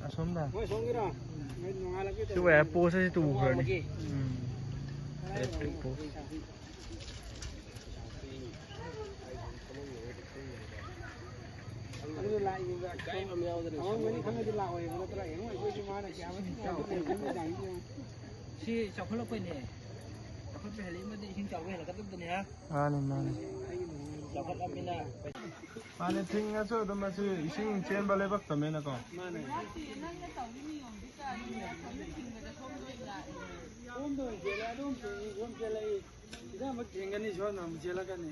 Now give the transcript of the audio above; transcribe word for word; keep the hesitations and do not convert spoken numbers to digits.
ꯑꯁꯣꯝꯗ꯫ ꯁꯤ ꯋꯥꯏ ꯄꯣꯁ ꯑꯁꯤ ꯇꯨꯈ꯭ꯔꯅꯤ꯫ ꯎꯝ꯫ ꯏꯂꯦꯛꯇ꯭ꯔꯤꯛ ꯄꯣꯁ꯫ ꯑꯗꯨ ꯂꯥꯛꯏꯕ ꯑꯃꯪꯕꯅꯤ ꯈꯪꯉꯗꯤ ꯂꯥꯛꯑꯣꯏꯕ ꯅꯠꯇ꯭ꯔꯥ? ꯌꯦꯡꯉꯣ, ꯑꯩꯈꯣꯏꯁꯨ ꯃꯥꯅ ꯀꯌꯥꯃꯨꯛ ꯆꯥꯎꯈꯠꯂꯛꯄꯩꯅꯦ꯫ ꯁꯤ ꯆꯥꯎꯈꯠꯂꯛꯄꯩꯅꯦ꯫ ꯆꯥꯎꯈꯠꯄ ꯍꯦꯜꯂꯛꯏꯃꯗꯤ ꯏꯁꯤꯡ ꯆꯥꯎꯕ ꯍꯦꯜꯂꯛꯀꯗꯕꯗꯨꯅꯤ, ꯍꯥ? ꯃꯥꯅꯤ, ꯃꯥꯅꯤ꯫ ꯆꯥꯎꯈꯠꯂꯕꯅꯤꯅ꯫ ꯃꯥꯅꯤ, ꯊꯤꯡꯉꯁꯨ ꯑꯗꯨꯝ ꯃꯁꯤ ꯏꯁꯤꯡ ꯆꯦꯟꯕ ꯂꯩꯕꯥꯛꯇꯃꯦꯅꯀꯣ꯫ ꯃꯥꯅꯦ꯫ ꯅꯪꯅ ꯇꯧꯔꯤ ꯅꯤꯌꯣꯝꯗꯤ ꯀꯌꯥ ꯅꯪꯅ ꯁꯣꯝꯗ ꯊꯤꯡꯕꯗ ꯁꯣꯝꯗ ꯑꯣꯏꯅ ꯂꯥꯛꯑꯦ꯫ ꯁꯣꯝꯗ ꯑꯣꯏꯅ ꯆꯦꯜꯂꯦ, ꯑꯗꯨꯝ ꯊꯤꯡꯉꯤ, ꯁꯣꯝ ꯆꯦꯜꯂꯛꯏ꯫ ꯁꯤꯗ ꯑꯃꯨꯛ ꯊꯤꯡꯒꯅꯤ, ꯁꯣꯝꯗ ꯑꯃꯨꯛ ꯆꯦꯜꯂꯛꯀꯅꯤ꯫